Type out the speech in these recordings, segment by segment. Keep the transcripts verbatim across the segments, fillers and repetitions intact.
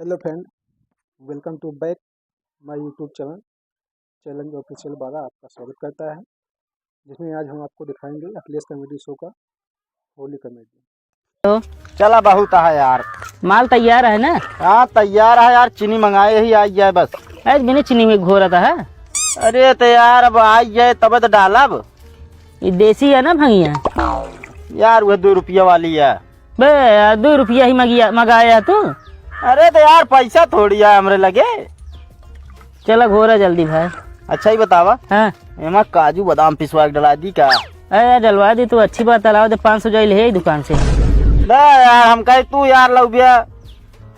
Hello friend, welcome to back my YouTube channel Challenge Official बारा। आपका स्वागत करता है, जिसमें आज हम आपको दिखाएंगे अखिलेश कॉमेडी शो का होली कॉमेडी। चला बहुत है यार। माल तैयार है ना? हाँ, तैयार है यार, चीनी मंगाए ही, आई जाए बस। आज बिना चीनी में घोरत है। अरे तो यार, अब आई जाए तब तो डालब। ये देसी है ना भंगिया? यार, वह दो रुपया वाली है। बे यार, दो रुपया ही मगिया, मगाया तू? अरे तो यार, पैसा थोड़ी है हमरे लगे। चला घोरा जल्दी भाई। अच्छा ही बतावा। हाँ। एमा काजू बादाम पिसवा के डला दी का? अरे यार, डलवा दी तू, अच्छी बात, डलवा दे, पाँच सौ जाई ले दुकान से। ना यार, हम कहे तू यार लौबिया।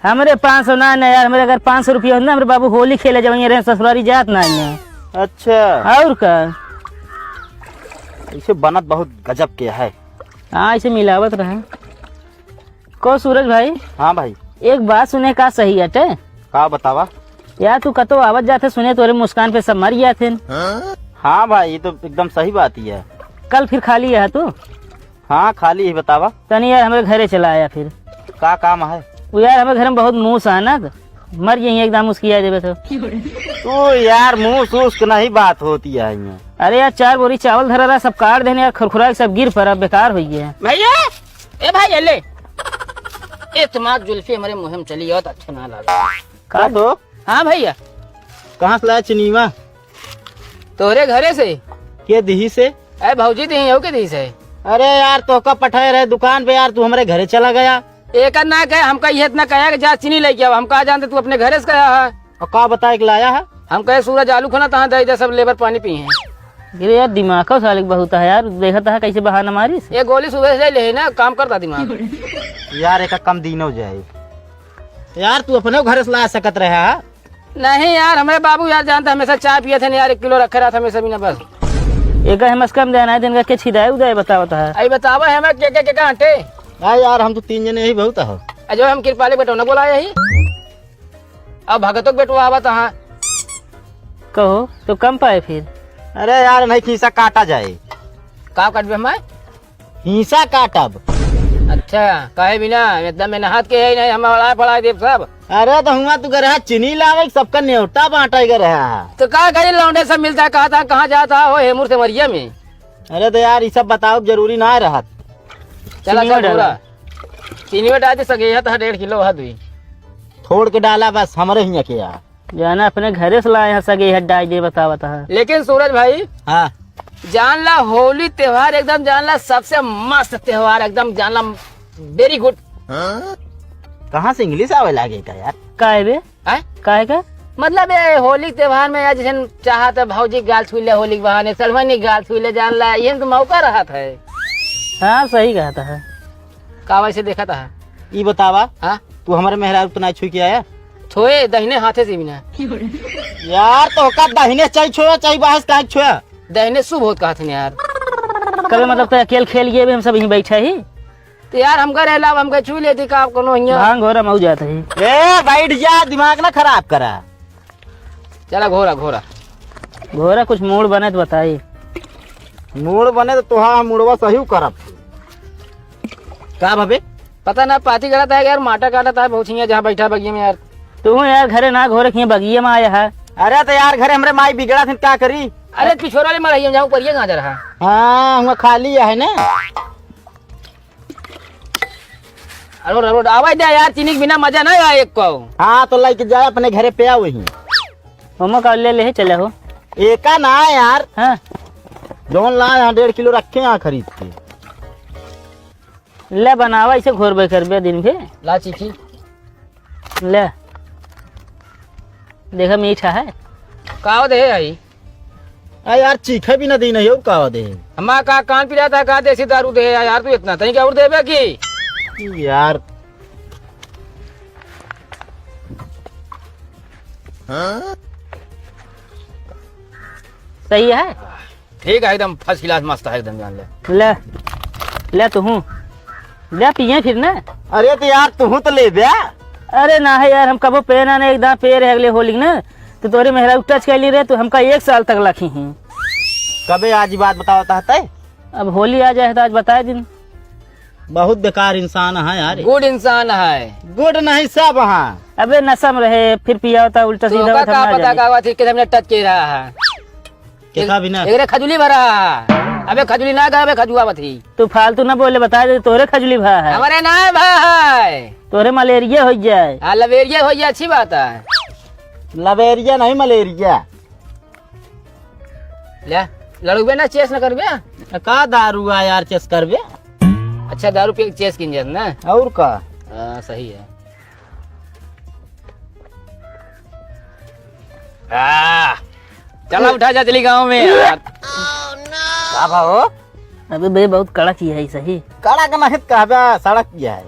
हमरे पाँच सौ ना, ना यार, हमरे अगर पाँच सौ रुपया होता ना, हमरे बाबू होली खेले जब रहे ससुरारी जात ना है। अच्छा। और का? इसे बनत बहुत गजब के है। हाँ, इसे मिलावत रहे। को सूरज भाई? हाँ भाई। एक बात सुने का सही अटे? का बतावा? यार तू कतो आवत जाते सुने तोरे मुस्कान पे सब मर जाते हैं। हाँ भाई, ये तो एकदम सही बात ही है। कल फिर खाली है तू? हाँ, खाली ही बतावा। तनी यार हमारे घरे चला आया फिर। का काम है? वो यार हमारे घर में बहुत मूस है ना, मर जाइए एकदम उसकी याद देवे तो। तू यार मूस उस नहीं बात होती है यहाँ। अरे यार चार बोरी चावल धरा रहा, सब काट देने यार, खुरखुरा के सब गिर पड़ा, बेकार हो गया। भैया, ए भाई, ए ले। ए, तुम्हार जुल्फी हमरे मुँह में चली हो तो अच्छा ना लागे। का तो? हाँ भैया। कहाँ से लाया चिनीमा? तोहरे घरे से। के दिही से? ए भौजी दिही हो के दिही से? अरे यार, तोहका पठाए रहे दुकान पे यार, तू हमरे घरे चला गया। एकर ना कहे, हमका ये इतना कहा कि जा चीनी लेके आओ, हम का जानते तू अपने घरे से कहा है। और का बताए के लाया है? हम कहे सूरज आलू खोना तहाँ दे दे, सब लेबर पानी पी हैं। गिरे यार, दिमाग का सालिक बहुत है यार, देखत है कैसे बहाना मारिस। ये गोली सुबह से ले ना, काम करता दिमाग। यार, एक कम दीनो जाए। यार, तू अपने घर से ला सकत रहा है। नहीं यार, हमरे बाबू यार जानता हमेशा चाय पिए थे ना यार, एक किलो रखे रहा था हमेशा बिना बस। एक है मस्कम देना है, दिन का के छिदाए उदाए बतावत है। आई बतावा हमें के, के, के, के आटे? हाँ यार, हम तो तीन जने ही बहुत हो। अजो हम कृपाली बेटो न बोलाए ही। अब भगतो के बेटवा आवत हाँ। कहो, तो कम पाए फिर? अरे यार, नहीं खीसा काटा जाए। का काटबे हमार? खीसा काटब। अच्छा, काहे बिना? एकदम मेहनत के है नहीं, हम अड़ाए पड़ाए देब सब। अरे तो हुआ तू गरहा चीनी लावे, सबका नेवता बांटे गरहा। तो का करी लौंडे सब मिलता है, कहा था, कहाँ जाता हो हेमुर से मरिया में? अरे तो यार, ये सब बताओ जरूरी ना रहत। चला चीनी चल में डाला। पूरा। चीनी में डाल दे सके, यह तो डेढ़ किलो है दुई। थोड़ के डाला बस, हमरे हियाँ के यार। जाना अपने घरे से लाए हैं सगे, यह डाल दे बतावत है। लेकिन सूरज भाई, हाँ। जान ला होली त्योहार एकदम जान ला सबसे मस्त त्योहार एकदम जान ला very good। कहाँ से इंग्लिश आवे लागे का यार? काहे बे? हैं? काहे का? मतलब ये होली त्योहार में यार जैसे चाहत है भौजी गाल छुई ले होली के बहाने, सलमनी गाल छुई ले जान ला, ये तो मौका रहत है। हाँ सही कहत है। का वैसे देखत है? ई बतावा, हाँ? तू हमारे मेहरारू तो ना छुई के आया? छोए दहिने हाथे से बिना। यार तो का दहिने चाही छोया, चाही बाहर काहे छोया? दहिने शुभ होत कहत हन यार। कबे मतलब तो अकेल खेल गए भी हम सब यहीं बैठे ही। तो यार हमका रहला, अब हमका छू लेती का आप कोनो हियाँ? भांग घोरा मऊ जात है। ए, बैठ जा, दिमाग ना खराब करा। चला घोरा, घोरा। घोरा कुछ मूड बने तो बताई। मूड बने तो तोहा मुड़वा सही करब। का भबे? पता ना पाती करत है यार, माटा काटत है बहुत हियाँ जहाँ बैठा बगिया में यार। तू यार घरे ना घोरे हियाँ बगिया में आया है। अरे तो यार घरे हमरे माई बिगड़ा थिन का करी? अरे पिछोरा ले मरहिया जाऊँ परिया कहाँ जा रहा? हाँ, हुआ खाली है ना। अरे, अरे, आवाज दे यार, चीनी के बिना मजा ना आए एक को। हाँ, तो लेके जाए अपने घरे पे आओ ही। मम्मा का ले ले चले हो। एका ना यार। हाँ। जौन ला यहाँ डेढ़ किलो रखे यहाँ खरीद के। ले बनावा, इसे घोरबे करबे दिन भे। ला चीखी। ले। देखा मीठा है। का दे है आई? आ यार, चीखे भी ना दी नहीं और का दे? हमारा का कान पिराता है, का देसी दारू दे है यार, तू इतना तनिक और देबे की? यार। सही है? ठीक है, एकदम first class मस्त है, एकदम जान ले। ले, ले तू हूँ। ले पिए फिर ना। अरे तो यार, तू तो ले बे। अरे ना है यार, हम कबो पे ना, ना एक दांत पे रह गए होली ना, तो तोरे मेहरा टच कर ली रहे, तो हमका एक साल तक लखी ही। कबे आज ही बात बतावत है तै? अब होली आ जाए तो आज बताए दिन। बहुत बेकार इंसान है यार। गुड इंसान है। गुड नहीं, सब हाँ। अबे नशा में रहे, फिर पिया होता, उल्टा सीधा तोका होता, का ना पता जाने। का हुआ थी, किधर में टच के रहा है। केका बिना? एकरे खजुली भरा है। अबे खजुली ना गा, अबे खजुआ बथी। तू फालतू ना बोले, बता दे, तोरे खजुली भा है। हमारे ना भा है। तोरे मलेरिया हो जाए। हाँ, लवेरिया हो जाए, अच्छी बात है। लवेरिया नहीं, मलेरिया। ले, लड़ुबे ना, चेस न करबे? का दारू आ यार, चेस करबे? अच्छा, दारू पी के चेस किन जात ना? और का? हाँ, सही है। आ, चला उठा जा चली गाँव में यार। का भाव? अबे बे, बहुत कड़क ही है सही। कड़क नहीं कहबे, सड़क ही है।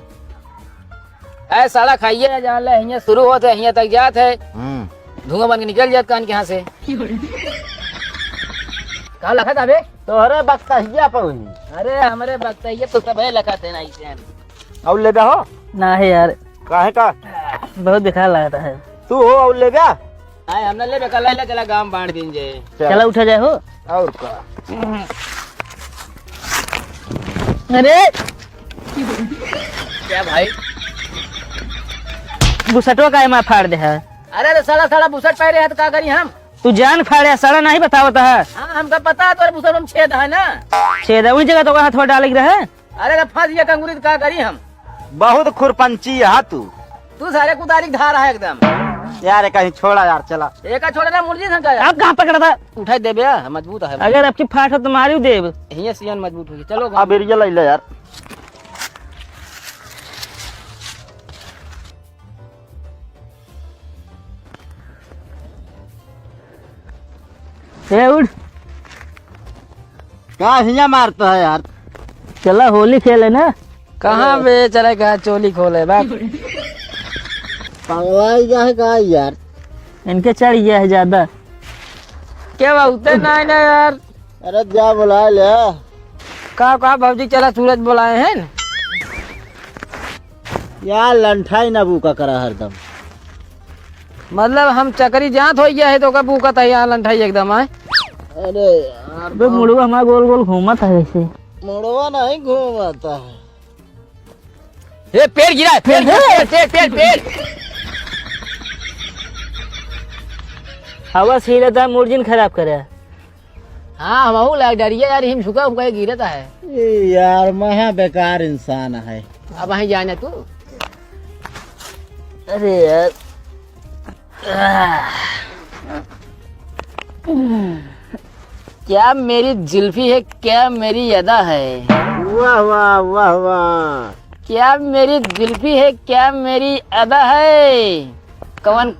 ए, सड़क हइये है, जान ले, हियाँ शुरू होत है, हियाँ तक जात है। हम्म। धुआं बन के निकल जात कान के यहाँ से। का लखत अबे? तोहरे बक्तहिया पे हुई। अरे, हमरे बक्तहिया तो सबे लखत है ना इसे। और ले जा हो? ना है यार। काहे का? बहुत बेकार लगता है। तू हो और ले जा? आए, हम ना लेबे, कल ले चला गाँव बांट दीन जे। चल। चला उठा जाए हो। और का? अरे! क्या भाई? बुसटवा का एमा फाड़ दे है। अरे, तो सड़ा, सड़ा बुसट पहरे है, तो का करी हम? तू जान फाड़े, सड़ा नहीं बतावत है। हाँ, हमका पता है, तोरे बुसट में छेद है ना। छेद है, वही जगह तो हथवा डाले के रहे। अरे, तो फंस गया कंगुरी, तो का करी हम? बहुत खुरपंची है तू। तू सारे कुदारी के धार है एकदम। यार, कहीं छोड़ा यार, चला। एका छोड़ा ना, मुर्जी संका यार। अब कहाँ पकड़ा था? उठाई देबे, हाँ, मजबूत है। अगर आपकी फाट हो तो मारियो देब। हियाँ सियान मजबूत होगी। चलो, अब एरिया ले ले यार। ए, उठ। का हिया मारता है यार? चला होली खेले ना। कहाँ बे चले, कहाँ चोली खोले बा? पगलाई जा है का यार? इनके चढ़ गया है ज्यादा। क्या बा, उतर ना है ना यार। अरे जा बुला ले। का, का भौजी, चला सूरज बुलाए हैं। यार लंठाई ना बूका करा हरदम। मतलब हम चकरी जात हो गया है तो का बूका था यहाँ लंठाई एकदम आए। अरे यार बे, मुड़वा हमारा गोल गोल घूमत है ऐसे। मुड़वा नहीं घूमता है। ए, पेड़ गिरा है, पेड़ गिरा है, पेड़, पेड़, पेड़, पेड़। हवा सीधा था, मुड़ जिन खराब करे। हाँ, हमहू लाग डरिया यार, हिम झुका हुआ गिरता है। ए यार, महा बेकार इंसान है। अब वहीं जाने तू। अरे यार। आह। क्या मेरी जुल्फी है, क्या मेरी अदा है? वाह, वाह, वाह, वाह। क्या मेरी जुल्फी है, क्या मेरी अदा है? कवन